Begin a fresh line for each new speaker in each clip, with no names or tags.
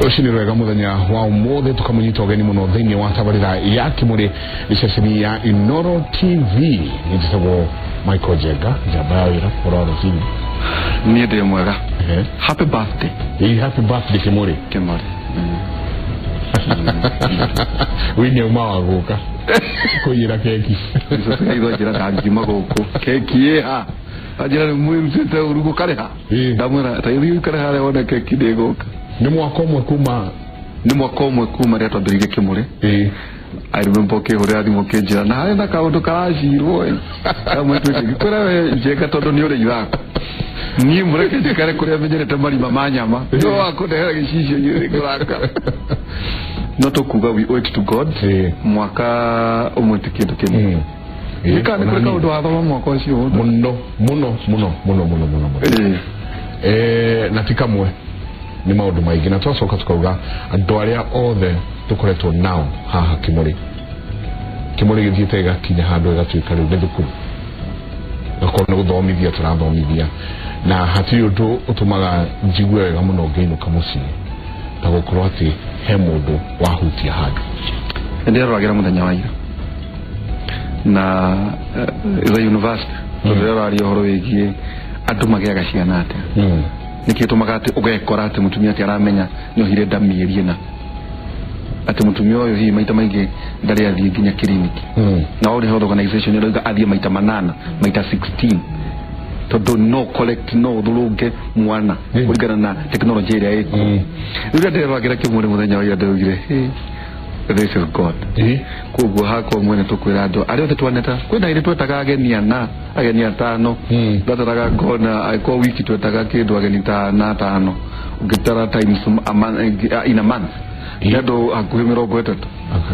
Rũcinĩ rwega mũthenya wa ũmũthĩ tũkamũnyita ũgeni mũno thĩinĩ wa tabarĩra ya Kĩmũrĩ ceceni ya Inoro TV. Nĩ njĩtagwo Michael Njenga, njamba ya wĩra ũhoro wa rũcinĩ.
Niĩ ndĩ mwega. Happy birthday.
Ĩ, happy birthday Kĩmũrĩ.
Kĩmũrĩ.
Wĩnĩ auma wa gũka kũiyĩra keki.
Ithwo njĩra ndangiuma gũkũ keki ĩha anjĩra rĩu mwĩrutĩte ũru gũkarĩha. Ndamwĩra ta ithiĩ ũikare harĩa wone keki ndĩgũka.
Nĩ mwaka ũmwe kuma
Nĩ mwaka ũmwe kuma rĩrĩa twambĩrĩirie Kĩmũrĩ. I remember ũkĩhũrĩra thimũ ũkĩnjĩra na harĩ na kaũndũ karacirwo ĩ kamwe twĩke ngĩkwĩra we Njenga tondũ nĩ ũrĩ ithako niĩ mũreke njikare kũrĩa menyerete marima ma nyama no wa kũndehera gĩcicio ngũrakara no tũkuga we owe it to God. Mwaka ũmwe ti kĩndũ kĩmwe. Nĩ kana nĩ kũrĩ kaũndũ wathoma mwaka ũcio?
Mũno mũno mũno mũno mũno mũno mũno. Na ti kamwe, nĩ maũndũ maingĩ, na twacoka tukauga andũ arĩa othe tũkoretwo nao haha Kĩmũrĩ, Kĩmũrĩ gĩthiĩte gĩgakinya handũ gĩgatuĩka rĩu nĩ thukuru, gakorwo nĩ gũthomithia tũrathomithia, na hatirĩ ũndũ ũtũmaga njigue wega mũno ngĩinũka mũciĩ ta gũkorwo atĩ he mũndũ wahutia handũ.
Ndĩroragĩra mũthenya wa ira na the university tondũ ndĩroraria ũhoro wĩgiĩ andũ magĩaga ciana atĩa, nĩkĩ gĩtũmaga atĩ ũgekora atĩ mũtumia atĩ aramenya nĩ ohire nda mĩeri ĩna, atĩ mũtumia ũyũ hihi maita maingĩ ndarĩ athiĩ nginya kiriniki, na World Health Organization ĩroiga athiĩ maita manana, maita 16, tondũ no correct no ũthũrũnge mwana kũringana na technology ĩrĩa ĩkuo. Rĩu rĩrĩa ndĩroragĩra Kĩmũrĩ mũthenya wa ira ndĩraugire, "Hey, this is God." Koguo hakwa mwene tũkwĩra andũ arĩa othe twaneta kwĩna ĩrĩ twetaga ageni ana, ageni atano, twataraga ngona angĩkorwo wiki twetaga kĩndũ ageni ta ana atano, ũngĩtara times a month, in a month nĩ andũ hakuhĩ 30.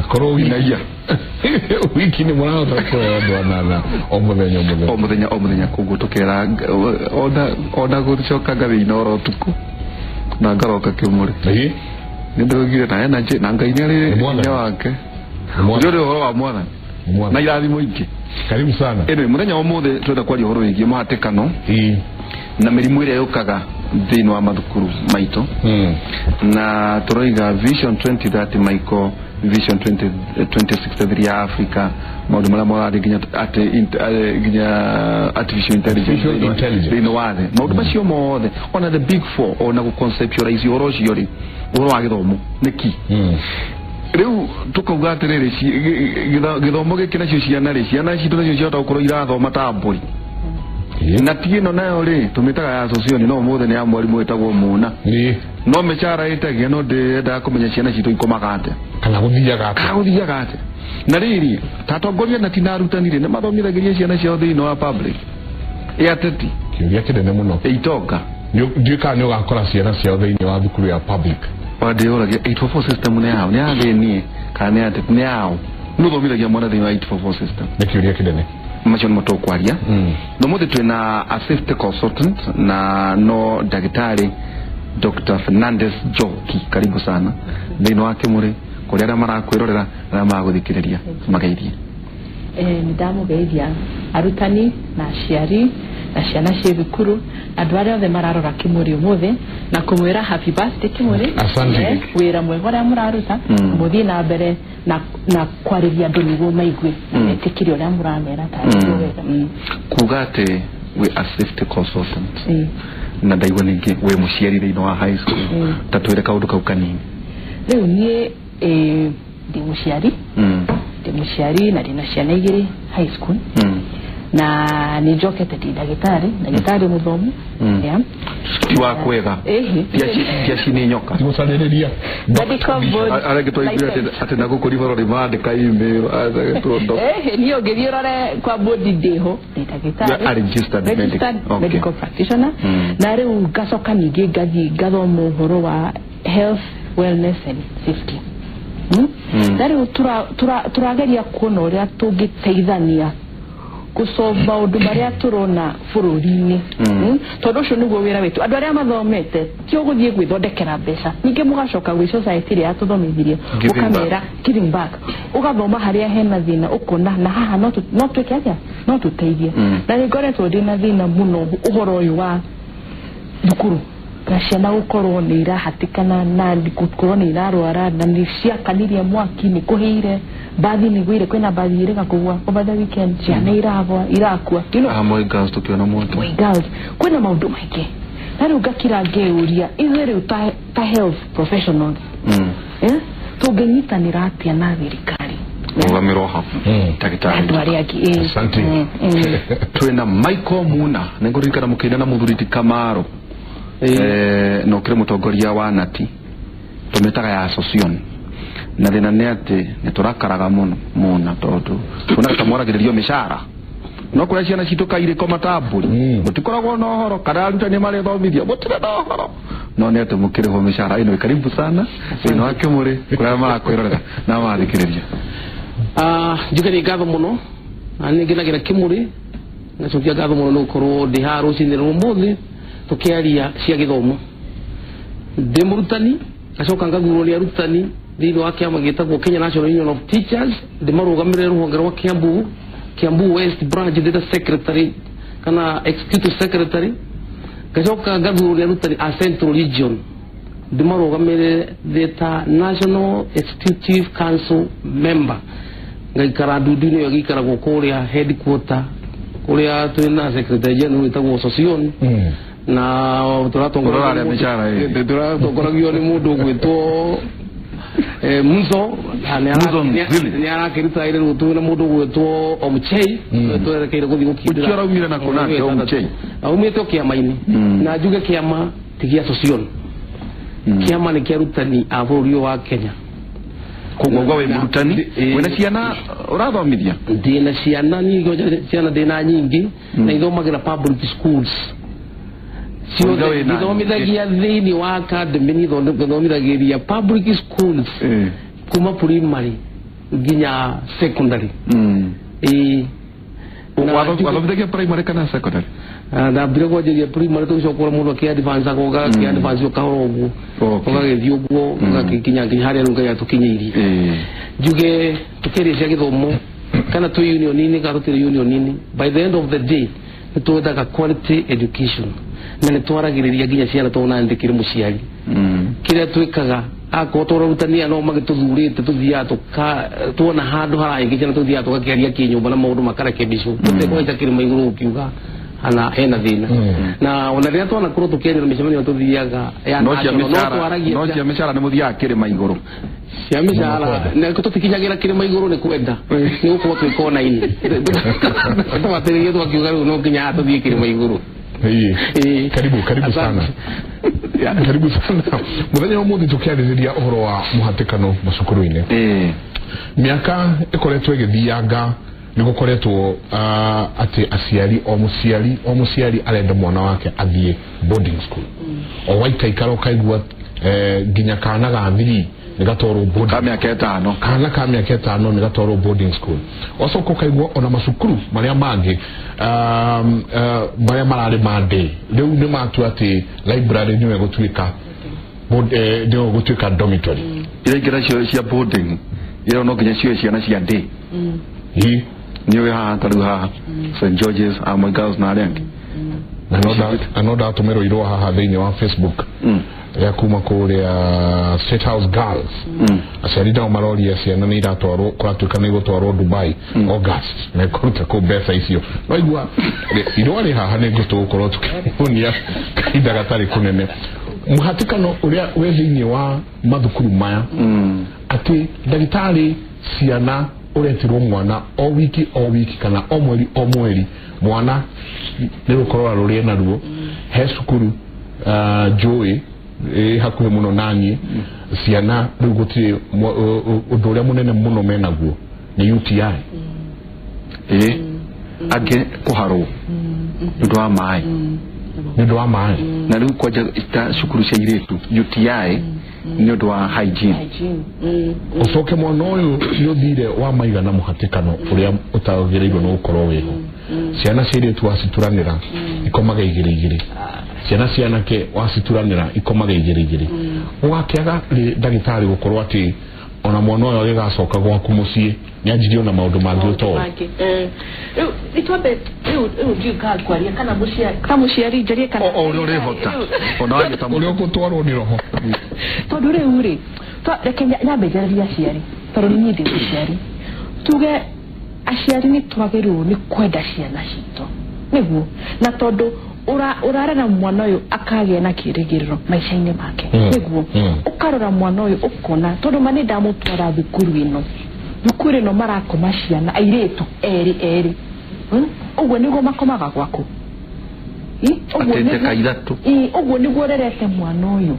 Korwo
In a year.
Wiki nĩ mũrahota kũheo andũ anana o mũthenya o mũthenya.
O mũthenya o mũthenya. Koguo tũkera ona gũcoka ngathiĩ Inoro ũtukũ na ngaroka Kĩmũrĩ. Nĩ ndĩraugire na energy na Ngai nĩ arĩ
Nĩ Mwathani.
hinya wake.
Nĩ Mwathani.
Ũcio nĩ ũhoro wa Mwathani
Nĩ Mwathani.
na irathimo ingĩ.
Karibu sana.
Anyway, mũthenya wa ũmũthĩ twenda kwaria ũhoro wĩgiĩ mũhatĩkano na mĩrimũ ĩrĩa yũkaga thĩinĩ wa mathukuru maitũ, na tũroiga Vision 2030, Michael, Vision 20, 2063 ya Africa, maũndũ marĩa marathiĩ nginya atĩ nginya artificial intelligence
Artificial intelligence.
Thĩinĩ wa thĩ, maũndũ macio mothe, ona the big four, ona gũ-conceptualize ũhoro ũcio rĩ, ũhoro wa gĩthomo nĩ ki. Rĩu tũkauga atĩrĩrĩ, gĩthomo gĩkĩ nacio ciana rĩ, ciana citũ nacio ciahota gũkorwo irathoma ta mbũri, na ti ĩno nayo rĩ tũmĩtaga ya socioni, no ũmũthĩ nĩ ya mwarimũ wĩtagwo Mũna, no mĩcara ĩtagia, no ndĩrendaga kũmenya ciana citũ ikomaga atĩa
kana gũthiaga atĩa.
Kana gũthiaga atĩa. Na rĩrĩ ta atongoria na tina arutani rĩ, nĩ mathomithagĩria ciana ciao thĩinĩ wa public ĩ ateti
Kĩũria kĩnene mũno.
Ĩ itonga.
Ndiũĩ kana nĩ ũgakora ciana ciao thĩinĩ wa thukuru ya public.
Ndĩũragia 844 system nĩ yao, nĩ ya thĩniĩ kana nĩ ateti, nĩ yao nĩ ũthomithagia mwana thĩinĩ wa 844 system?
Nĩ kĩũria kĩnene.
Macio nĩmo tũkwaria. Na ũmũthĩ twĩna a safety consultant na no ndagĩtarĩ Dr. Fernandez Njoki, karibu sana thĩinĩ wa Kĩmũrĩ kũrĩ arĩa marakwĩrorera na arĩa maragũthikĩrĩria mageithie.
Nĩ ndamũgeithia arutani na aciari na ciana ciĩ thukuru, andũ arĩa othe mararora Kĩmũrĩ ũmũthĩ, na kũmwĩra happy birthday Kĩmũrĩ.
Asante.
Wĩra mwega ũrĩa mũraruta, mũthiĩ na mbere na kwarĩria andũ nĩguo maigue na metĩkĩre ũrĩa mũramera tarĩguo wega.
Kuga atĩ wĩ a safety consultant na ndaigua ningĩ wĩ mũciari thĩinĩ wa high school, ta twĩre kaũndũ kau kanini.
Rĩu niĩ ndĩ mũciari, ndĩ mũciari na ndĩna ciana igĩrĩ high school, na nĩ njokete ndĩ ndagĩtarĩ, ndagĩtarĩ mũthomu. Yeah.
Ti wa kwetha.
Ĩhĩ.
Ti aci nĩ nyoka.
Gũcarĩrĩria.
Medical board
Arĩa angĩ twaiguire atĩ
license.
Atĩ na gũkũ ribaro nĩ mandĩka email agetwo
Niĩ ũngĩthiĩ ũrore kwa board ndĩho, ndĩ ndagĩtarĩ.
You are registered medic-
Registered medical practitioner. Na rĩu ngacoka ningĩ ngathiĩ ngathoma ũhoro wa health, wellness and safety. Na rĩu tũrageria kuona ũrĩa tũngĩteithania gũsolve maũndũ marĩa tũrona bũrũri-inĩ. Tondũ ũcio nĩguo wĩra witũ andũ arĩa mathomete, ti ũgũthiĩ gwĩthondekera mbeca, ningĩ mũgacoka gwĩ society ĩrĩa yatũthomithirie.
Giving
Ũkamera giving back, ũgathoma harĩa hena thĩna, ũkona na haha no twĩke atĩa, no tũteithie. Na nĩ ngoretwo ndĩna thĩna mũno ũhoro ũyũ wa thukuru. Na ciana gukorwo ni irahatikana na gukorwo ni irarwara na ni ciakanirie mwaki ni kuhire bathi ni gwire kwina bathi irega kugwa over the weekend ciana iragwa irakua you know
Moi Girls tukiona mwaki
Moi Girls kwina maundu maingi na riu ngakira ngeuria ithuĩ rĩu ta health professionals tũngĩnyitanĩra atĩa na thirikari
rugamirwo hapo ndagĩtarĩ
andũ arĩa angĩ.
Asante.
Twina Michael Muna nĩngũririkana mũkĩina na mũthuri ti Kamaro no kĩrĩ mũtongoria wa nati tũmĩtaga ya association na thĩna nĩ atĩ nĩ tũrakaraga mũno mũna tondũ tuonaga ta mwaragĩrĩrio mĩcara no kũrĩa ciana citũ kairĩko matambũri mũtikoragwo na ũhoro kana arutani marĩthomithia mũtirĩ na ũhoro no nĩ atĩ mũkĩrĩhwo mĩcara ĩno. Karibu sana thĩinĩ wa Kĩmũrĩ kũrĩa marakwĩrorera na marathikĩrĩria.
Njuge nĩ ngatho mũno na nĩ ngenagĩra Kĩmũrĩ ngacokia ngatho mũno nĩ gũkorwo ndĩ haha rũcinĩ rwa ũmũthĩ tũkĩaria cia gĩthomo. Ndĩ mũrutani ngacoka ngathurwo nĩ arutani thĩinĩ wa kĩama gĩtagwo Kenya National Union of Teachers, ndĩmarũgamĩrĩre rũhonge rwa Kiambu West Branch ndĩ ta secretary kana executive secretary. Ngacoka ngathurwo nĩ arutani a Central Region ndĩmarũgamĩrĩre ndĩ ta National Executive Council member. Ngaikara ndundu-inĩ ĩyo ĩgĩikaragwo kũrĩa headquarter kũrĩa twĩna secretary general wĩtagwo Sosion na tũratongoragio nĩ mũndũ ũgwĩtwo Muzo nĩ arakĩruta wĩra rĩu twĩna mũndũ ũgwĩtwo Omchei twerekeire gũthiĩ gũkindĩra.
Ũcio araumire na kũnake Omchei
aumĩte o kĩama-inĩ na njuge kĩama ti gĩa Sosion, kĩama nĩ kĩa arutani a bũrũri ũyũ wa Kenya.
Koguo uga wĩ mũrutani wĩna ciana ũrathomithia?
Ndĩna ciana nyingĩ, ciana ndĩna nyingĩ na ithomagĩra public schools ciothe ithomithagia thĩinĩ wa academy nithomithagĩria public schools kuma primary nginya secondary.
Wathomithagia primary kana secondary?
Ndambire kwanjĩrĩria primary tũgĩcoka ũrĩa mũndũ akĩ-advance ũgakĩ-advance kahora ũguo ũgagĩthiĩ ũguo ũgagĩkinya nginya harĩa rĩu Ngai atũkinyĩirie. Njuge tũkĩaria cia gĩthomo kana twĩ union-inĩ kana tũtirĩ union-inĩ, by the end of the day nĩ twendaga quality education na nĩ twaragĩrĩria nginya ciana tondũ na ndĩkĩrĩ mũciari. Kĩrĩa twĩkaga akorwo tũrarutani aya no magĩtũthurĩte tũthiaga tuona handũ harahĩngĩcana tũthiaga tũgakĩaria kĩnyũmba na maũndũ makarekebicwo tũtekũhaica kĩrĩma igũrũ ũkiuga ana hena thĩna. Na ona rĩrĩa twanakorwo tũkĩaria na mĩcemanio tũthiaga ya
no cia mĩcara nĩ mũthiaga kĩrĩma igũrũ
cia mĩcara na tũtikinyagĩra kĩrĩma igũrũ nĩ kwenda nĩ gũkorwo twĩ kona-inĩ tũbatĩrĩrie tũgakiuga rĩu no nginya haha tũthiĩ kĩrĩma igũrũ.
Karibu karibu sana. Karibu sana. Mũthenya ũmũthĩ tũkĩarĩrĩria ũhoro wa mũhatĩkano macukuru-inĩ. Mĩaka ĩkoretwo ĩgĩthianga nĩ gũkoretwo atĩ aciari o mũciari arenda mwana wake athiĩ boarding school. O waikaikara ũkaigua nginya kana ga thiri nĩ gatwarwo boarding
ka mĩaka ĩtano,
kana ka mĩaka ĩtano nĩ gatwarwo boarding school. Wacoka ũkaigua ona macukuru marĩa mangĩ marĩa mararĩ ma day rĩu nĩ matua atĩ library nĩyo ĩgũtuĩka nĩyo ĩgũtuĩka dormitory.
Iria ingĩ nacio cia boarding iria no nginya cioe ciana cia day nĩ ũĩ haha ta rĩu haha St George's, Moi Girls na arĩa angĩ.
Na no ndatũmĩrwo irũa haha thĩinĩ wa Facebook ya kuma kũrĩa State House Girls. Aciari nao maroria ciana nĩ iratwarwo kũratuĩka nĩ igũtwarwo Dubai August mekũruta kũ mbeca icio. No igua irũa rĩ haha nĩ ngũtũgũkorwo tũkĩmonia kahinda gatarĩ kũnene. Mũhatĩkano ũrĩa wĩ thĩinĩ wa mathukuru maya atĩ ndagĩtarĩ ciana ũretirwo mwana o wiki kana o mweri o mweri mwana nĩ rũkorora rũrĩa naruo he cukuru njũĩ hakuhĩ mũno naniĩ ciana rĩu gũtirĩ ũndũ ũrĩa mũnene mũno menaguo nĩ UTI.
Angĩ kũharwo nĩ ũndũ wa maĩ
nĩ ũndũ wa maĩ
na rĩu kwanja ta cukuru cia airĩtu UTI nĩ ũndũ wa hygiene.
Ũcoke mwana ũyũ nĩ ũthire wa maigana mũhatĩkano ũrĩa ũtagĩrĩirwo nĩ gũkorwo wĩho. Ciana cia airĩtu wacituranĩra ikomaga igĩrĩ igĩrĩ, ciana cia anake wacituranĩra ikomaga igĩrĩ igĩrĩ. Ũgakĩaga ndagĩtarĩ gũkorwo atĩ Ona mwana ũyũ agĩgacoka gwaku mũciĩ nĩanjirie ona maũndũ mangĩ ũtoĩ.
Rĩu nĩtwambe rĩu ndiũĩ kwaria kana mũciari ta mũciari njarie kana
o ũrĩa ũrĩhota ona waria ta
ũrĩa ũgũtwarwo nĩ roho.
Tondũ rĩu rĩ reke nyambe njarĩrie aciari tondũ niĩ ndĩ mũciari. Tuge aciari nĩ twagĩrĩirwo nĩ kwenda ciana citũ nĩguo, na tondũ ũrarera mwana ũyũ akagĩa na kĩrĩgĩrĩro maica-inĩ make nĩguo, ũkarora mwana ũyũ ũkona tondũ ma nĩ ndamũtwara thukuru ĩno marakoma ciana airĩtu erĩ erĩ, ũguo nĩguo makomaga gwaku, ũguo nĩguo ũrerete mwana ũyũ.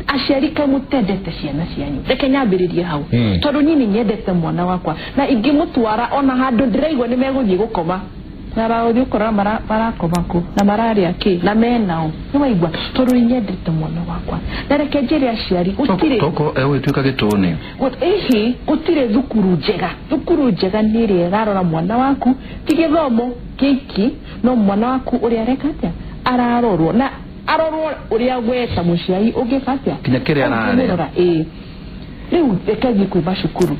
Aciari kaĩ mũtendete ciana cianyu, reke nyambĩrĩrie hau tondũ niĩ nĩ nyendete mwana wakwa na ingĩmũtwara ona handũ ndĩraigua nĩ megũthiĩ gũkoma na bagũthiĩ ũkora marakoma kũ na mararĩa kĩ na menao, nĩ waigua, tondũ nĩ nyendete mwana wakwa. Na reke njĩre aciari gũtirĩ
toko egũgĩtuĩka gĩtũnĩ,
ĩhĩ gũtirĩ thukuru njega. Thukuru njega nĩ ĩrĩa ĩrarora mwana waku ti gĩthomo gĩiki, no mwana waku ũrĩa areka atĩa ararorwo na arorwo ũrĩa we ta mũciari ũngĩka atĩa
nginya kĩrĩa ararĩa.
Ĩĩ rĩu reke thiĩ kwĩ macukuru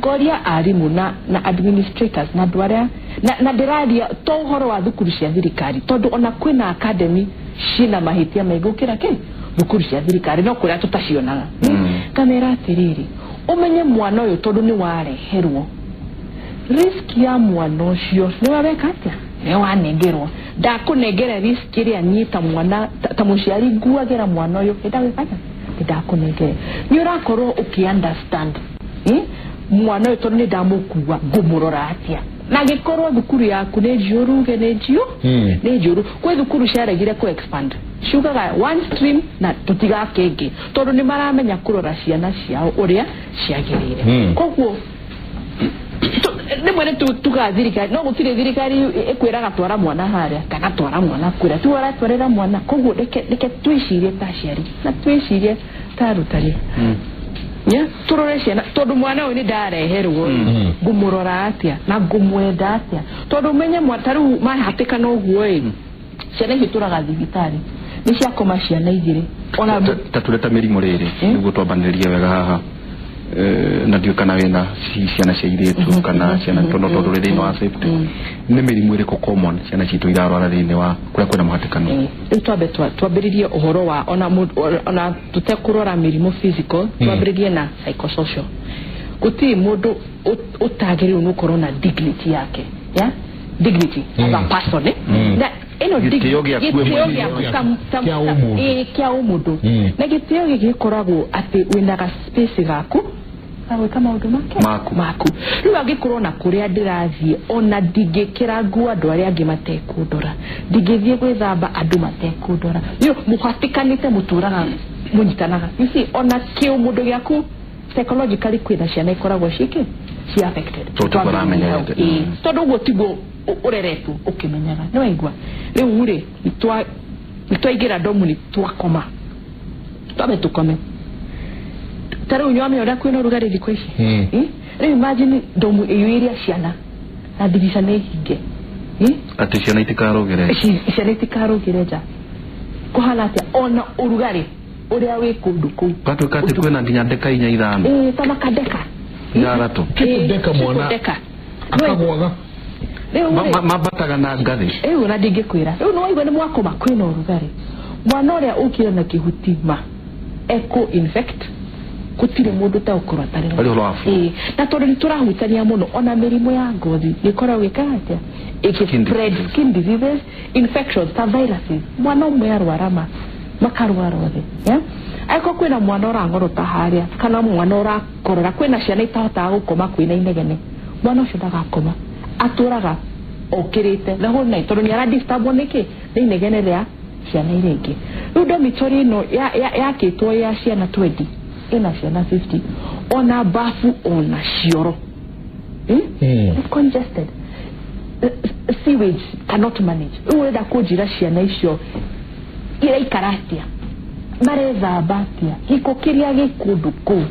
ngoria arimũ na administrators na andũ arĩa na ndĩraria to ũhoro wa thukuru cia thirikari tondũ ona kwĩna academy ciĩna mahĩtia maingĩ gũkĩra kĩ thukuru cia thirikari no kũrĩa tũtacionaga. Ngamera atĩrĩrĩ, ũmenye mwana ũyũ tondũ nĩ wareherwo risk ya mwana ũcio nĩ weka atĩa nĩ wanengerwo, ndakũnengera risk ĩrĩa niĩ ta mwana ta mũciari nguagĩra mwana ũyũ nĩndagwĩka atĩa nĩndakũnengere. Nĩ ũrakorwo ũkĩ understand mwana ũyũ tondũ nĩ ndamũkua ngũmũrora atĩa, na gĩkorwo thukuru yaku nĩ njũru uge nĩ njũru. Kwĩ thukuru ciaregire kũ expand ciugaga one stream na tũtigake ĩngĩ tondũ nĩ maramenya kũrora ciana ciao ũrĩa ciagĩrĩire. Koguo rĩmwe nĩ tugaga thirikari no gũtirĩ thirikari ĩkwĩraga twara mwana harĩa kana twara mwana kũrĩa, tu ũratwarĩra mwana. Koguo reke twĩcirie ta aciari na twĩcirie ta arutani, tũrore ciana tondũ mwana ũyũ nĩ ndareherwo ngũmũrora atĩa na ngũmwenda atĩa, tondũ ũmenye ta rĩu mahatĩkana ũguo ĩ ciana icio tũraga thibitarĩ nĩ ciakoma ciana igĩrĩ ona
ta tũreta mĩrimũ rĩrĩ nĩguo twambanĩrĩrie wega haha na ndiũĩ kana wĩna ciana cia airĩtu kana ciana tondũ tũrĩ thĩinĩ wa safety, nĩ mĩrimũ ĩrĩkũ common ciana citũ irarwara thĩinĩ wa kũrĩa kwĩna mũhatĩkano?
Rĩu twambe twambĩrĩrie ũhoro wa ona tũtekũrora mĩrimũ physical, twambĩrĩrie na psychosocial. Gũtirĩ mũndũ ũtagĩrĩirwo nĩ gũkorwo na dignity yake, yeah? Dignity as a person, na ĩno
gĩtĩo gĩaku
kĩa ũmũndũ, na gĩtĩo gĩkĩ gĩkoragwo atĩ wĩna ga space gaku gwĩka maũndũ maku. Rĩu angĩkorwo na kũrĩa ndĩrathiĩ ona ndingĩkĩra nguo andũ arĩa angĩ matekũndora, ndingĩthiĩ gwĩthamba andũ matekũndora, mũhatĩkanĩte mũtũraga mũnyitanaga. You see, ona kĩũmũndũ gĩaku psychologically kwĩna ciana ikoragwo ciĩkĩ ci affected tondũ ũguo tiguo ũreretwo ũkĩmenyaga, nĩ waigua. Rĩu rĩ nĩtwaingĩra ndomu nĩ twakoma, twambe tũkome ta rĩu nĩwamenya ũrĩa kwĩna ũrugarĩ thikũ ici. Rĩu imagine ndomu ĩiyũire ciana na ndirica nĩ hinge,
atĩ ciana itikarũgĩre,
ciana itikarũgĩre nja, kũhana atĩa ona ũrugarĩ ũrĩa wĩ kũndũ kũu
gatuĩka atĩ kwĩna nginya ndeka inya ithano,
ta makandeka
ithathatũ,
kĩndeka mwana akagwaga
mambataga na ngathĩ.
Rĩu ona ndingĩkwĩra, rĩu nĩwaigua nĩ mwakoma kwĩna ũrugarĩ, mwana ũrĩa ũkire na kĩhuti ma eco infect gũtirĩ mũndũ ũtegũkorwo atarĩ na tondũ nĩ tũrahutania mũno ona mĩrimũ ya ngothi nĩ ĩkoragwo ĩkaga atĩa ĩkĩ skin diseases, infections ta viruses. Mwana ũmwe arwara makarwara othe, angĩkorwo kwĩna mwana ũrang'orota harĩa kana mwana ũrakorora, kwĩna ciana itahotaga gũkoma kwĩna inegene, mwana ũcio ndagakoma, atũraga okĩrĩte the whole night tondũ nĩ aradisturbwo nĩkĩ nĩ inegene rĩa ciana iria ingĩ. Rĩu dormitory ĩno yakĩtwo ya ciana 20 ĩna ciana 50, ona bafu ona cioro It's congested, sewage cannot manage. Rĩu ũrenda kũnjĩra ciana icio iraikara atĩa, marethamba atĩa, gĩko kĩrĩa gĩ kũndũ kũu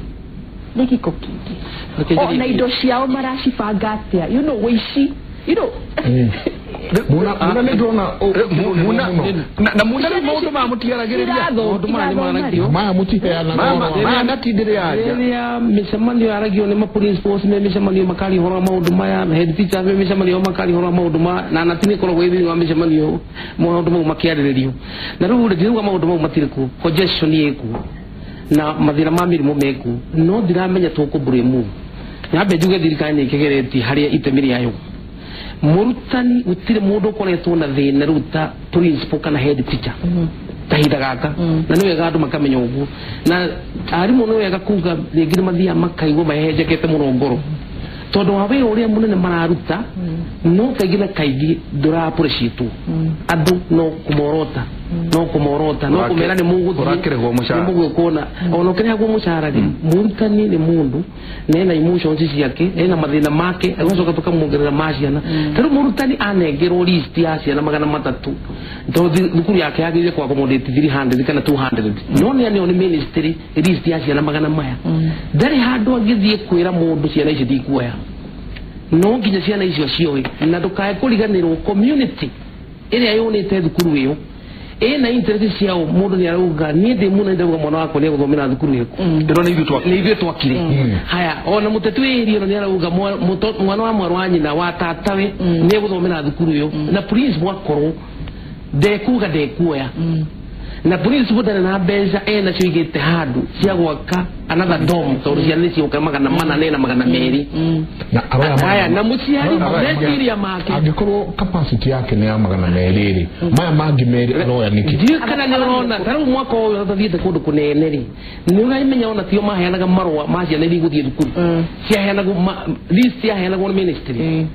nĩ gĩko kĩingĩ, ona indo ciao maracibanga atĩa, you know, wĩici, you know,
Muna nĩ ndĩrona
muna na muna rĩu maũndũ maya mũtiaragĩrĩria
maũndũ maya nĩ maragio
maya mũtiheanaga
maya natindĩrĩ aria
rĩrĩa mĩcemanio yaragio nĩ ma principals me mĩcemanio makaria ũhoro wa maũndũ maya na head teachers me mĩcemanio makaria ũhoro wa maũndũ maya na nati nĩ ĩkoragwo ĩ thĩinĩ wa mĩcemanio maũndũ mau makĩarĩrĩrio na rĩu rĩ ndirauga maũndũ mau matirĩ kuo congestion ĩkuo na mathĩna ma mĩrimũ mekuo no ndiramenya tũkũ nyambe njuge thirikari nĩ ĩkĩgeretie harĩa itemi rĩayo mũrutani gũtirĩ mũndũ ũkoretwo na thĩna rĩu ta principal kana head teacher kahinda gaka na nĩ wega andũ makamenya ũguo na arimũ nĩ wega kuga rĩngĩ nĩ mathiaga makaigua mahehenjekete mũno ngoro tondũ wa wĩra ũrĩa mũnene mararuta no kaingĩ na kaingĩ ndũra-appreciate andũ no kũmorota no kũmera nĩ mũgũthiĩ
mũcara
nĩ mũgũkona ona ũkĩrĩhagwo mũcara rĩ mũrutani nĩ mũndũ na ena emotions ciake ena mathĩna make agacoka tũkamuongerera ma ciana ta rĩu mũrutani anengerwo list ya ciana 300 tondũ thukuru yake yagĩrĩire kũ accommodate 300 kana 200 no nĩ aneo nĩ ministry list ya ciana 400 ndarĩ handũ angĩthiĩ kwĩra mũndũ ciana ici ndikuoya no nginya ciana icio cioe na ndũkae kũriganĩrwo community ĩrĩa yũnĩte thukuru ĩyo ĩna interest ciao mũndũ nĩ arauga niĩ ndĩ mũno ndauga mwana wakwa nĩ egũthomera thukuru ĩrĩkũ
ĩno nĩ ithuĩ
twakire haya ona mũteti wĩ area ĩno nĩ arauga mwana wa mwarĩ wa nyina wa tatawe nĩ egũthomera thukuru ĩyo na principal akorwo ndekuga ndekuoya na principal ndarĩ na mbeca enacio igĩte handũ cia gwaka another dorm tondũ ciana nĩ cigũka 400 na 200
na aroya
haya na mũciari meciria make
angĩkorwo capacity yake nĩ ya 200 rĩ maya mangĩ merĩ aroya nĩkĩ
ndiũĩ kana nĩ ũrona ta rĩu mwaka ũyũ tathiĩte kũndũ kũnene rĩ nĩ ũramenya ona tio maheanaga marũa ma ciana iria igũthiĩ thukuru ciaheanagwo list yaheanagwo nĩ ministry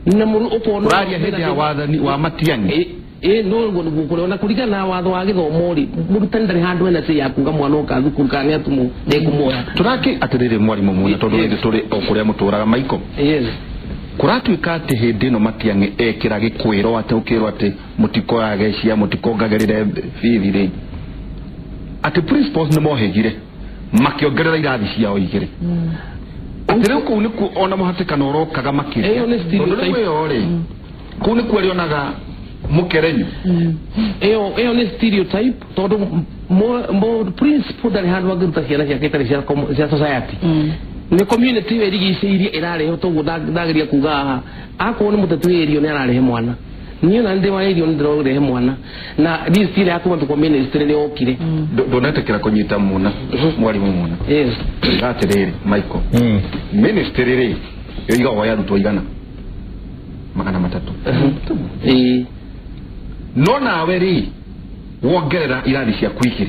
na ũkona
ũraria hĩndĩ ya wathani wa Matiang'i
no guo nĩguo kũrĩ ona kũringana na watho wa gĩthomo rĩ mũrutani ndarĩ handũ ena say ya kuga mwana oka thukuru kana nĩ atũmwo ndekũmuoya
tũrakĩ atĩrĩrĩ mwarimũ Muna tondũ rĩngĩ tũrĩ o kũrĩa mũtũraga Michael
yes
kũratuĩka atĩ hĩndĩ ĩno Matiang'i ekĩra gĩkwĩro atĩ ũkĩrwo atĩ mũtikoyage cia mũtikongagĩrĩre bithi rĩ atĩ principals nĩ mohĩgire makĩongerera irathi ciao igĩrĩ atĩ rĩu kũu nĩkuo ona mũhatĩkano ũrokaga makĩria tondũ rĩu ĩyo rĩ kũu nĩkuo arĩonaga mukerenyu
ĩyo nĩ stereotype tondũ principal ndarĩ handũ angĩruta ciana ciake itarĩ cia society nĩ community ĩyo ĩrigicĩirie ĩrarehe toguo ndageria kuga haha akorwo nĩ mũteti wĩ area nĩ ararehe mwana niĩ ona ndĩ wa area nĩ ndĩrarehe mwana na list ĩrĩa ya kuma kwa ministry nĩ yokire
ndũnetĩkĩra kũnyita Muna mwarimũ Muna
yes
atĩrĩrĩ Michael ministry rĩ ĩigaga ya arutwo igana 300 no nawe rĩ wongerera irathi ciaku igĩrĩ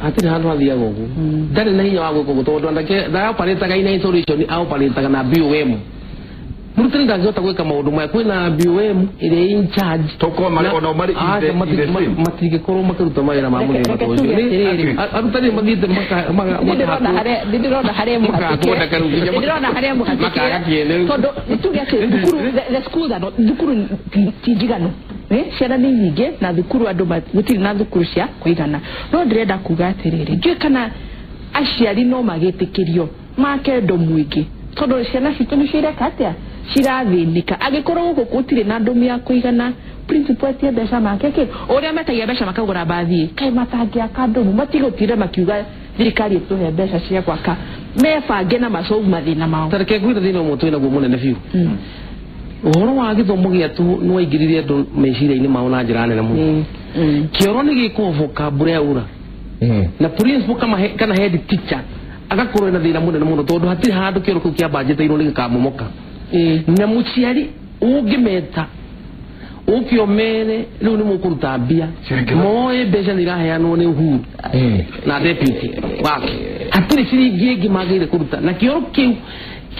hatirĩ handũ hathiaga ũguo ndarĩ na hinya wa gwĩka ũguo tondũ anake ndaoparĩtaga ina isolation aoparĩtaga na BOM mũrutani ndangĩhota gwĩka maũndũ maya kwĩna BOM ĩrĩa in charge matingĩkorwo makĩruta mawĩra ma mũthemba ta ũcio arutani mathiĩte
ndĩrona harĩa mũhatĩke tondũ nĩtuge atĩ thukuru the schools are not thukuru ti njiganu ciana nĩ nyingĩ na thukuru andũ gũtirĩ na thukuru cia kũigana no ndĩrenda kuga atĩrĩrĩ ndiũĩ kana aciari no magĩtĩkĩrio make ndomu ingĩ tondũ ciana citũ nĩcio ireka atĩa cirathĩnĩka angĩkorwo gũkũ gũtirĩ na ndomu ya kũigana principal etie mbeca make kĩ ũrĩa metagia mbeca makagũra mbathi kaĩ matangĩaka ndomu matigũtinda makiuga thirikari ĩtũhe mbeca cia gwaka mebange na masolve mathĩna mao
ta reke ngwĩre thĩna ũmwe twĩnaguo mũnene biũ ũhoro wa gĩthomo gĩa tũhũ nĩ waingĩrire andũ meciria-inĩ mao na njĩra nene mũno kĩoro nĩ gĩkũhoboka mbura yaura na principal kana head teacher agakorwo ena thĩna mũnene mũno tondũ hatirĩ handũ kĩoro kĩu kĩambanjĩtĩirwo nĩ gĩkamomoka na mũciari ũngĩmeta ũke ũmere rĩu nĩ mũkũruta mbia moe mbeca nĩ iraheanwo nĩ Uhuru na deputy wake hatirĩ ciringi ĩngĩ magĩrĩire kũruta na kĩoro kĩu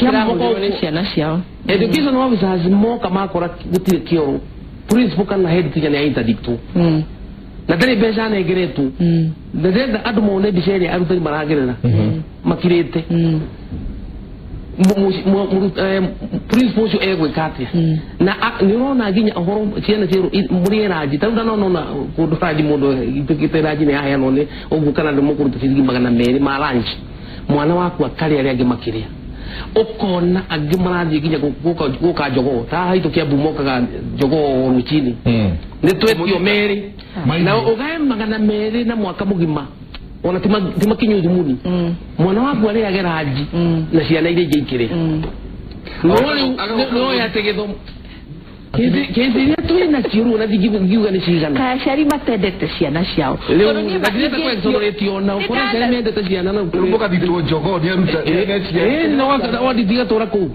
kĩrahũthĩrwo nĩ ciana ciao
education officers moka makora gũtirĩ kĩoro principal kana head teacher nĩ ainterdictwo na ndarĩ mbeca anengeretwo ndĩrenda andũ mone mbica ĩrĩa arutani maragerera makirĩte principal ũcio egwĩka atĩa na nĩ ũrona nginya ũhoro ciana mũrĩe ranji ta rĩu ndanona kũndũ ranji mũndũ ituĩkĩte ranji nĩ yaheanwo nĩ ũguo kana nĩ mũkũruta ciringi 200 ma ranji mwana waku akarĩa arĩa angĩ makĩrĩa Ukona angĩ marathiĩ nginya gũka jogoo ta haitũ Kiambu mokaga jogoo rũcinĩ nĩ twetio merĩ na ũgae 200 na mwaka mũgima ona ti makinyu thumuni mwana waku arĩage ranji na ciana iria ingĩ ikĩrĩa no rĩu no yate gĩthomo kĩndĩ iria twĩ nacio rĩu ona ndingiuga nĩ cigana
Kaya aciari matendete ciana ciao
rĩu ndĩrenda kwexonerate ona ũkorwo aciari mendete ciana na
mũgathitwo njogoo nĩ aruta
ĩĩ no ndigatũra kũu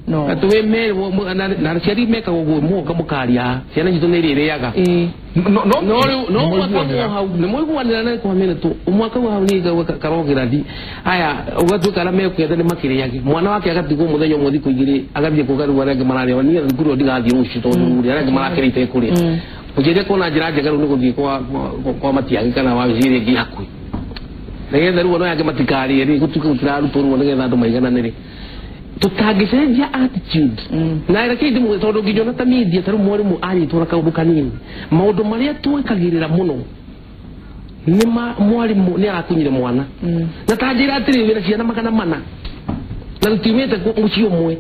no
atĩ wĩ na aciari mekaga ũguo mũgoka mũkaria ciana citũ nĩ irĩrĩaga no rĩu no mwaka hau nĩ mũiguanĩra na kwa mene tu mwaka hau nĩ karogera thi aya ũgatuĩka arĩa mekũgetha nĩ makĩrĩage mwana wake agatigwo mũthenya ũmwe thikũ igĩrĩ agathiĩ kũgarũra arĩa angĩ mararĩa niĩ thukuru ĩyo ndigathiĩ rũciũ tondũ rĩ arĩa angĩ marakĩrĩte kũrĩa ũnjĩre kuona njĩra njega rĩu nĩ gũthiĩ kwa Matiang'i kana wabici ĩrĩa ĩngĩ hakuhĩ nĩgetha rĩu ona angĩ matikarĩe rĩ gũtuĩke gũtirarutwo rĩu nĩgetha andũ maigananĩre tutangĩcenjia attitude na reke ndimwe tondũ ngĩnyona ta media ta rĩu mwarimũ anyitwo na kaũndũ kanini maũndũ marĩa twĩkagĩrĩra mũno nĩ mwarimũ nĩ arakunyire mwana na ta njĩra atĩrĩ wĩna ciana 400 na tũtiumĩte mũciĩ ũmwe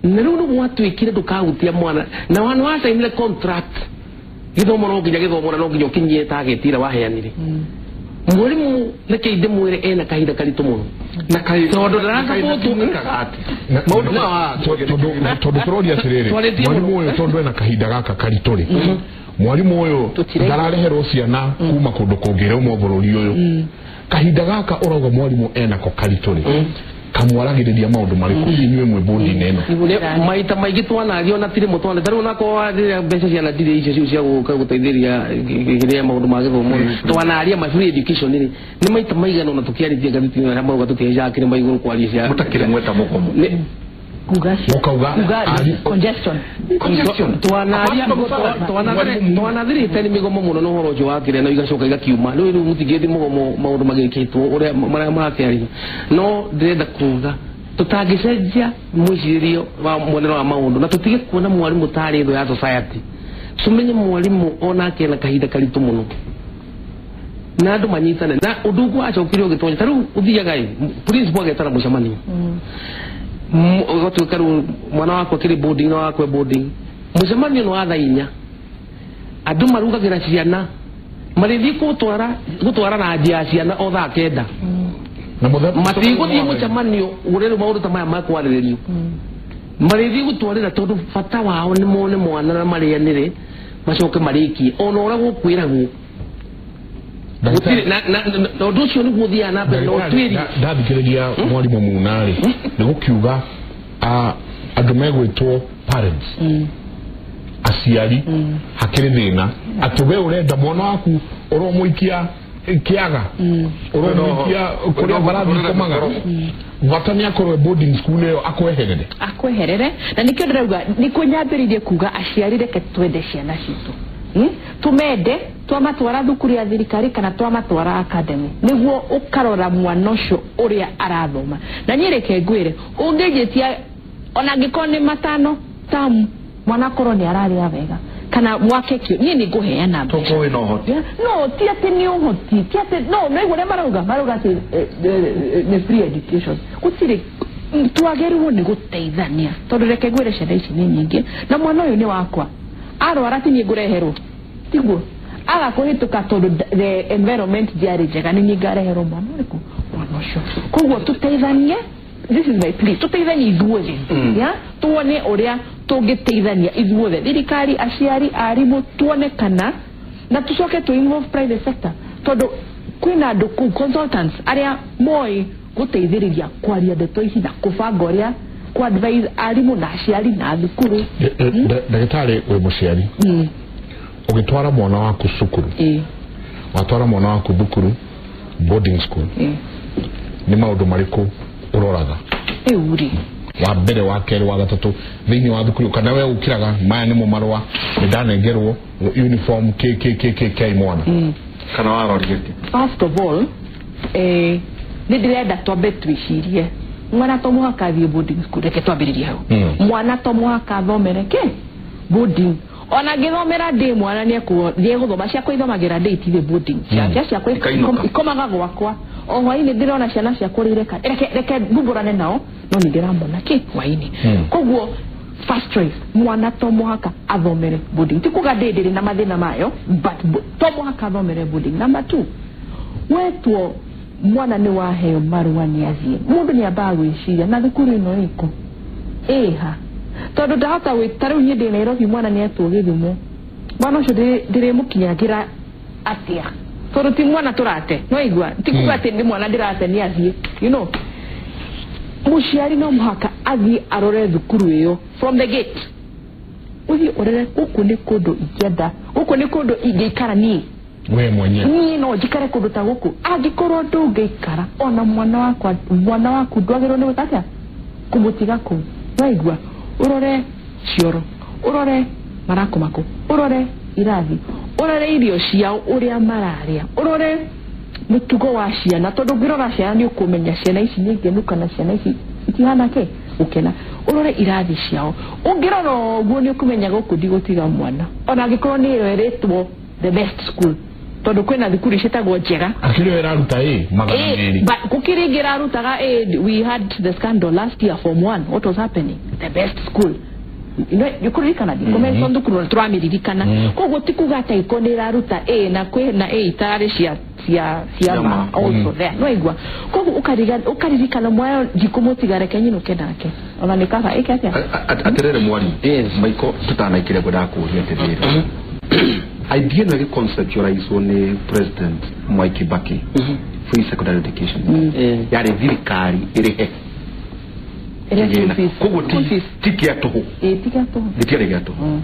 na rĩu nĩ gwatuĩkire ndũkahutia mwana na wana wacainire contract gĩthomo no nginya gĩthomo na no nginya ũkinyie target ĩrĩa waheanire mwarimu reke ndimwĩre ena kahinda karitũ mũno
na kai
tondũ ndarasapotwo
maũndũ ma
tondũ tũroria atĩrĩrĩ mwarimu ũyũ tondũ ena kahinda gaka karitũ rĩ mwarimu ũyũ ndarareherwo ciana kuma kũndũ kũngĩ rĩu bũrũri ũyũ kahinda gaka ũrauga mwarimu enako karitũ rĩ kamwaragĩrĩria maũndũ marĩkũ inyuĩ mwĩ bũndi-inĩ ĩno
maita maingĩ twanario na tirĩ mũtwana ta rĩu onakorwo rĩrĩa mbeca ciana ndirĩ icio cia gũka gũteithĩrĩria kĩrĩa maũndũ ma gĩthomo twanaria ma free education rĩ nĩ maita maigana ona tũkĩarĩtie ngathĩti-inĩ arĩa marauga tũkĩhaicaga kĩrĩma igũrũ kwaria cia
mũtakĩrĩ mweta mũgomo
mũkauga
congestion
twanathirĩte nĩ mĩgomo mũno na ũhoro ũcio wa kĩrĩa na igacoka igakiuma rĩu rĩu mũtingĩthi mũgomo maũndũ magĩkĩtwo ũrĩa marĩa marakĩario no ndĩrenda kuga tũtangĩcenjia mwĩcirĩrio wa muonere wa maũndũ na tũtige kuona mwarimũ tarĩ thũ ya society tũmenye mwarimũ onake ena kahinda karitũ mũno na andũ manyitane na ũndũ ũngĩ wacokire ũgĩtonya ta rĩu ũthiaga ĩ principal agetara mũcemanio ũgatuĩka rĩu mwana wakwa akĩrĩ boarding na wakwa boarding mũcemanio nĩ wa thaa 4 andũ marugagĩra ciana marĩthiĩ gũtwara ranji ya ciana o thaa 9 matigũthiĩ mũcemanio ũrĩa rĩu maũndũ ta maya makwarĩrĩrio marĩthiĩ gũtwarĩra tondũ bata wao nĩ mone mwana na marĩanĩre macoke marĩkie ona ũrĩa gũkwĩragwo na ũndũ ũcio nĩguo ũthiaga na mbere na ũtuĩrie
ndathikĩrĩria mwarimũ Muna rĩ nĩ gũkiuga andũ megwĩtwo parents aciari hakĩrĩ thĩna atĩ we ũrenda mwana waku ũromũikia kĩaga ũromũikia kũrĩa mbarathi ikomaga bata nĩ akorwo boarding school ĩyo akweherere
na nĩkĩo ndĩrauga nĩkuo nyambĩrĩirie kuga aciari reke twende ciana citũ tumende twamatwara thukuru ya thirikari kana twamatwara academy niguo ukarora mwana ũcio ũrĩa arathoma na niĩ reke ngwĩre ũngĩnjĩtia ona angĩkorwo nĩ 5 tamu mwana akorwo nĩ ararĩa wega kana mwake kĩo niĩ nĩ ngũheana mbeca
wĩna ũhoti
no ti atĩ nĩ ũhoti ti atĩ no naigua ũrĩa marauga atĩ nĩ free education gũtirĩ twagĩrĩirwo nĩ gũteithania tondũ reke ngwĩre ciana ici nĩ nyingĩ na mwana ũyũ nĩ wakwa arwara ti niĩ ngũreherwo tiguo aga kũhĩtũka tondũ the environment ndiarĩ njega nĩ niĩ ngareherwo mwana ũrĩkũ mwana ũcio koguo tũteithanie this is my plea tũteithanie ithuothe ya tuone ũrĩa tũngĩteithania ithuothe thirikari aciari arimũ tuone kana na tũcoke tũ involve private sector tondũ kwĩna andũ kũu consultants arĩa moĩ gũteithĩrĩria kwaria ndeto ici na kũbanga ũrĩa ku advise arimũ na aciari na thukuru
ndagĩtarĩ wĩ mũciari ũgĩtwara mwana waku cukuru watwara mwana waku thukuru boarding school nĩ maũndũ marĩkũ ũroraga
rĩu rĩ
wa mbere wa kerĩ wa gatatũ thĩinĩ wa thukuru kana we ũkĩraga maya nĩmo marũa nĩ ndanengerwo uniform kkkk mwana
kana warorire
first of all nĩ ndĩrenda twambe twĩcirie mwana to mũhaka athiĩ boarding school reke twambĩrĩrie hau mwana to mũhaka athomere kĩ boarding ona ngĩthomera ndĩ mwana nĩ egũthoma ciakwa ithomagĩra ndĩ itirĩ boarding ciake ciakwa ikomaga gwakwa O hwainĩ ndĩrona ciana ciakwa ireka reke mbumbũrane nao no nĩ ndĩramona kĩ hwainĩ. Koguo first choice mwana to mũhaka athomere boarding. Ti kuga ndĩrĩ na mathĩna mayo, but to mũhaka athomere boarding. Number 2, wetwo mwana nĩ waheo marũa nĩ athiĩ, mũndũ nĩ ambaga gwĩciria na thukuru ĩno ĩkũ ĩha, tondũ ndahota ta rĩu niĩ ndĩ Nairobi, mwana nĩ etwo Gĩthumo, mwana ũcio ndĩrĩmũkinyagĩra atĩa, tondũ ti mwana tũrate, no igua ti kuga atĩ nĩ mwana ndĩrate nĩ athiĩ, you know. Mũciari no mũhaka athiĩ arore thukuru ĩyo from the gate, ũthiĩ ũrore gũkũ nĩ kũndũ ingĩenda, gũkũ nĩ kũndũ ingĩikara niĩ
we mwenyewe,
niĩ no njikare kũndũ ta gũkũ. Angĩkorwo ndũngĩikara, ona mwana wakwa, mwana waku ndwagĩrĩirwo nĩ gwĩka atĩa, kũmũtiga kũu. Waigua, ũrore cioro, ũrore marakomako, ũrore irathi, ũrore irio ciao ũrĩa mararĩa, ũrore mũtugo wa ciana, tondũ ũngĩrora ciana nĩ ũkũmenya ciana ici nĩ ngenu kana ciana ici itihana kĩ gũkena. Ũrore irathi ciao, ũngĩrora ũguo nĩ ũkũmenya gũkũ ndigũtiga mwana, ona angĩkorwo nĩ ĩrerĩtwo the best school, tondũ kwĩna thukuru ciĩtagwo njega.
Akĩrĩ ĩraruta ĩ 200.
But gũkĩrĩ ĩngĩ ĩrarutaga ĩ, we had the scandal last year, form 1, what was happening, the best school, nĩkũririkana ndikũmention thukuru na tũramĩririkana. Koguo ti kuga atĩ iko nĩ ĩraruta ĩ na kwĩna ĩ itararĩ cia ma also there, no igua. Koguo ũkaririkana mwana ndikũmũtiga, reke nyinũke nake, ona nĩ kaba ĩke atĩa.
Atĩrĩrĩ mwarimũ Maiko, tũtanaikĩre ngwendaga kũũria atĩrĩrĩ, idea ĩno ĩgĩconceptualizwo nĩ President Mwai Kibaki, free secondary education, yarĩ thirikari ĩrĩhe, koguo ti kĩa tũhũ, gĩtiarĩ gĩa tũhũ.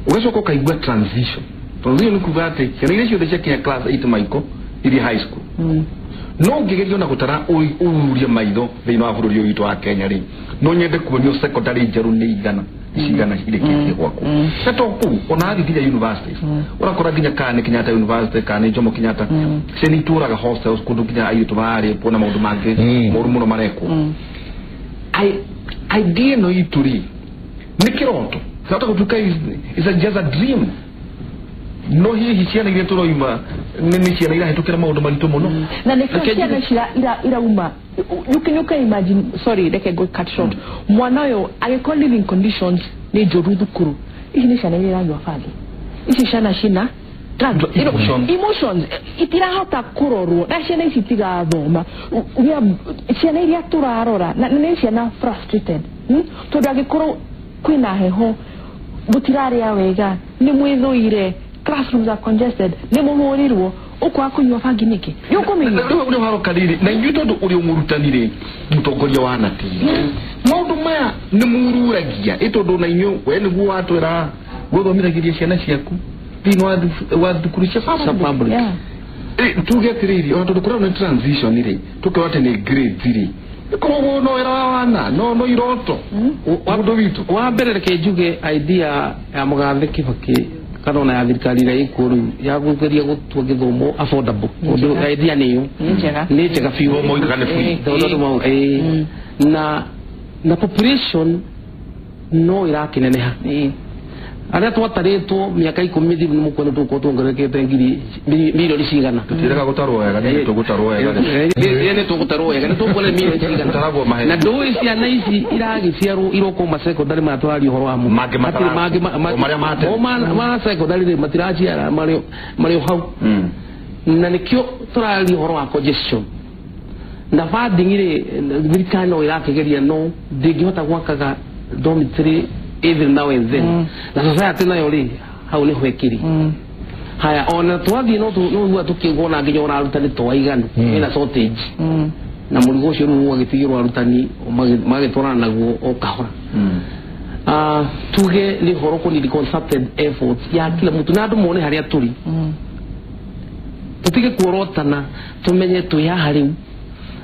Ũgacoka ũkaigua transition nĩ kuga atĩ ciana iria ciothe ciakinya class 8 Maiko iria high school, no ũngĩgeria ona gũtara ũrurie maitho thĩinĩ wa bũrũri ũyũ witũ wa Kenya rĩ, no nyende kuonio secondary njerũ nĩ igana cigana cirĩkĩtie gwakwo, na to kũu ona athiĩ nginya universities, ũrakora nginya kana nĩ Kenyatta University kana nĩ Jomo Kenyatta, ciana itũraga hostels kũndũ nginya airĩtu mararĩpwo na maũndũ mangĩ moru mũno marekwo. Idea ĩno itũ rĩ nĩ kĩroto, kĩrahota gũtuĩka is just a dream, no hihi ciana iria tũroima nĩ ciana irahĩtũkĩra maũndũ maritũ mũno,
na nĩkĩo ciana ici irauma. You can imagine, sorry, reke go cut short, mwana ũyũ angĩkorwo living conditions nĩ njũru thukuru, ici nĩ ciana iria iranyua bangi, ici ciana cina drugs, emotions itirahota kũrorwo, na ciana ici itigathoma. Ciana iria tũrarora na nĩ ciana frustrated, tondũ angĩkorwo kwĩna heho, mũtirarĩa wega, nĩ mwĩthũire, classrooms are congested, nĩ mũhũrirwo, ũkwaga kũnyua bangi nĩkĩ? Nĩ ũkũmĩnyua.
Rĩu haroka rĩrĩ, na inyuĩ tondũ ũrĩ mũrutani rĩ, mũtongoria wa natĩ, maũndũ maya nĩ mũruragia ĩ tondũ na inyuĩ we nĩguo watwĩra gũthomithagĩria ciana ciaku thĩinĩ wa thukuru cia public. Tuge atĩrĩrĩ, ona tondũ kũrĩa nĩ transition rĩ, tũkerwo atĩ nĩ grades rĩ, ĩkoragwo no wĩra wa wana, no iroto ũndũ witũ.
Wa mbere reke njuge idea ya Mũgathe Kibaki kana ona ya thirikari ĩrĩa ĩkuo rĩu ya gũgeria gũtua gĩthomo affordable, ũndũ idea nĩyo nĩ njega biũ, na population no ĩrakĩneneha. Arĩa twatarĩtwo mĩaka 10 mĩthiru nĩ mũkuona tũgũkorwo tuongererekete ngiri milioni cigana.
Tũtirega gũtarwo wega, nĩ tũgũtarwo wega,
nĩ tũgũtarwo wega, nĩ tũkuona milioni cigana. Na ndũĩ ciana ici iragĩciarwo irokwo secondary maya tũraria ũhoro wamo,
mangĩ
ma secondary rĩ matiraciara marĩ o hau, na nĩkĩo tũraria ũhoro wa congestion na funding rĩ, thirikari no ĩrakĩgeria no ndĩngĩhota gwakaga dormitory every now and then, na society nayo rĩ hau nĩho ĩkĩrĩ. Haya, ona twathiĩ no no tũkĩgona nginya ona arutani to aiganu, ĩna shortage, na mũrigo ũcio rĩu ũgagĩtigĩrwo arutani magĩtwarana naguo o kahora. Tuge nĩ ũhoro kũ concerted effort ya kila mtu na andũ mone harĩa tũrĩ, tũtige kuorotana, tũmenye twĩ haha rĩu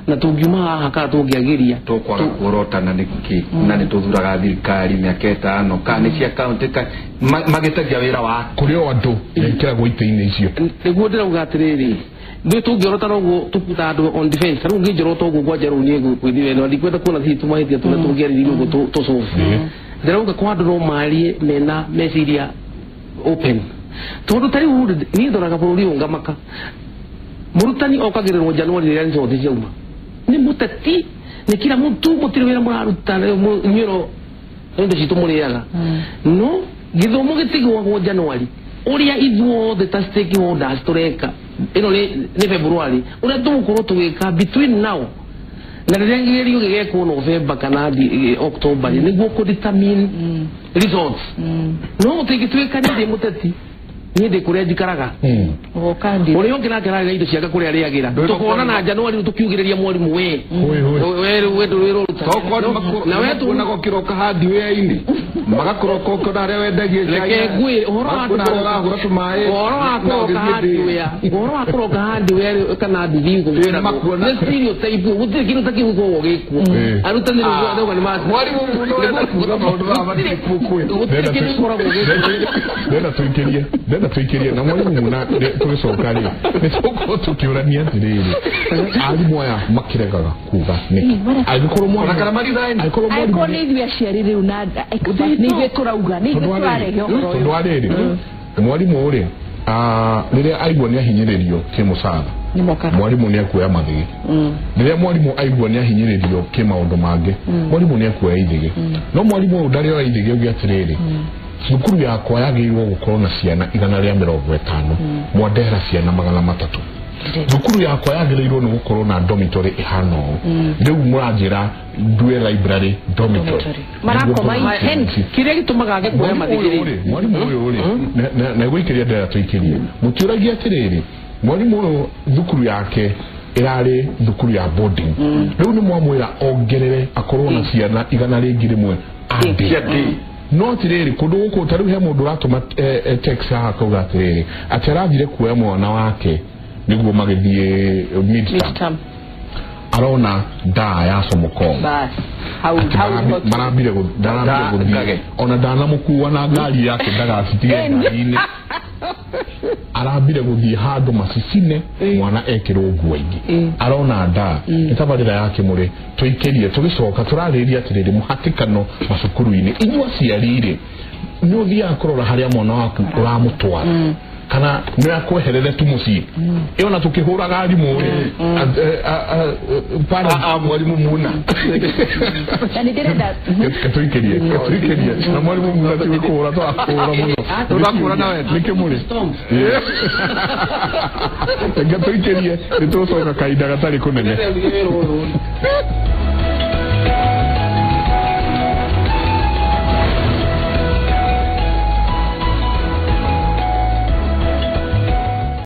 na tũngiuma haha kana tũngĩagĩria
tũkwaga kuorotana nĩkĩ, na nĩ tũthuraga thirikari mĩaka 5 kana nĩ cia county magĩtagia wĩra wa
kũrĩ o andũ mekĩragwo itĩ-inĩ icio.
Nĩguo ndĩrauga atĩrĩrĩ, ithuĩ tũngĩorotana ũguo tũkuta andũ on defense, rĩu ũngĩnjorota ũguo ngwanja rĩu niĩ ngwĩthiĩ na ndikwenda kuona hihi tũmahĩtia tũrĩa tũngĩarĩrĩirie ũguo tũcobu. Ndĩrauga kwa andũ no marie mena meciria open, tondũ ta rĩu niĩ ndoraga bũrũri ũyũ ngamaka. Mũrutani okagĩrĩrwo January rĩrĩa result ciauma. Nĩ mũteti, nĩ kila mũtu mũtirĩ wĩra mũraruta inyuĩro indo citũ mũrĩaga. No gĩthomo gĩtigwagwo January ũrĩa ithuothe ta stakeholders tũreka ĩno nĩ February ũrĩa tũgũkorwo tũgĩka between now na rĩrĩa kĩgerio gĩgekwo November kana October nĩguo kũ determine results. No gũtingĩtuĩka niĩ ndĩ mũteti, niĩ ndĩ kũrĩa njikaraga, ũrĩa ũngĩ nake ararĩa indo ciake kũrĩa arĩagĩra. Tũkona na January tũkiugĩrĩria mwarimũ we we ndũrĩ ũruta
na we tuonaga ũkĩroka hardware-inĩ magakũroka ũkĩona harĩa wendagia.
Reke ngwĩre ũhoro wa kũroka hardware, ũhoro wa kũroka hardware kana nduthi nĩ stereotype, gũtirĩ kĩndũ ta kĩu gĩkoragwo gĩkuo. Arutani rĩu nĩ
mwarimũ mũno wenda kuuga maũndũ maya matirĩ kuo kwĩ
gũtirĩ kĩndũ gĩkoragwo
gĩkuo. Ndenda tũikĩrie na mwarimũ Muna tũgĩcoka rĩ nĩ tũgũkorwo tũkĩũrania atĩrĩrĩ, arimũ aya makĩregaga kuga nĩkĩ? Angĩkorwo
angĩkorwo nĩ ithuĩ aciari rĩu na nĩ ithuĩ tũrauga, nĩ ithuĩ tũrarehe ũhoro ũyũ.
Tondũ wa rĩrĩ, mwarimũ rĩ rĩrĩa aigua nĩ ahinyĩrĩrio kĩmũcara, mwarimũ nĩ akuoya mathĩgĩ. Rĩrĩa mwarimũ aigua nĩ ahinyĩrĩrio kĩmaũndũ mangĩ, mwarimũ nĩ akuoya ithĩgĩ. No mwarimũ ũyũ ndarĩoya ithĩgĩ ũngĩ atĩrĩrĩ, thukuru yakwa yagĩrĩirwo gũkorwo na ciana 150, mwandehera ciana 300. Thukuru yakwa yagĩrĩirwo nĩ gũkorwo na dormitory ĩhana ũũ, rĩu mũranjĩra ndue library dormitory.
Marakoma tent.
Kĩrĩa gĩtũmaga age kuoya mathĩgĩ
rĩ, mwarimũ ũyũ rĩ, na gwĩkĩria ndera tũikĩrie, mũtiũragia atĩrĩrĩ, mwarimũ ũyũ thukuru yake ĩrarĩ thukuru ya boarding, rĩu nĩ mwamwĩra ongerere akorwo na ciana 101 a day. No atirĩrĩ kũndũ gũkũ ta rĩu he mũndũ ũratũma text haha akauga atĩrĩrĩ atĩ arathire kuoya mwana wake nĩguo magĩthiĩ midterm, arona ndaa ya Somokong marambire gũthiĩ ona ndanamũkua na ngari yake ndagacitige ngari-inĩ, arambire gũthiĩ handũ macicine mwana ekĩrwo nguo ingĩ, arona ndaa. Nĩ tabarĩra ya Kĩmũrĩ tũikĩrie tũgĩcoka tũrarĩrĩria atĩrĩrĩ mũhatĩkano macukuru-inĩ. Inyuĩ aciari rĩ nĩ ũthiaga kũrora harĩa mwana waku ũramũtwara kana nĩ akweherere tu mũciĩ? Ĩyo na tũkĩhũraga arimũ rĩ
mwarimũ Muna
tũikĩrie na mwarimũ Muna ti kũhũra tũrakũhũra mũno
tũrakũhũra na wendo
nĩ Kĩmũrĩ. Reke tũikĩrie nĩ tũgũcoka kahinda gatarĩ kũnene.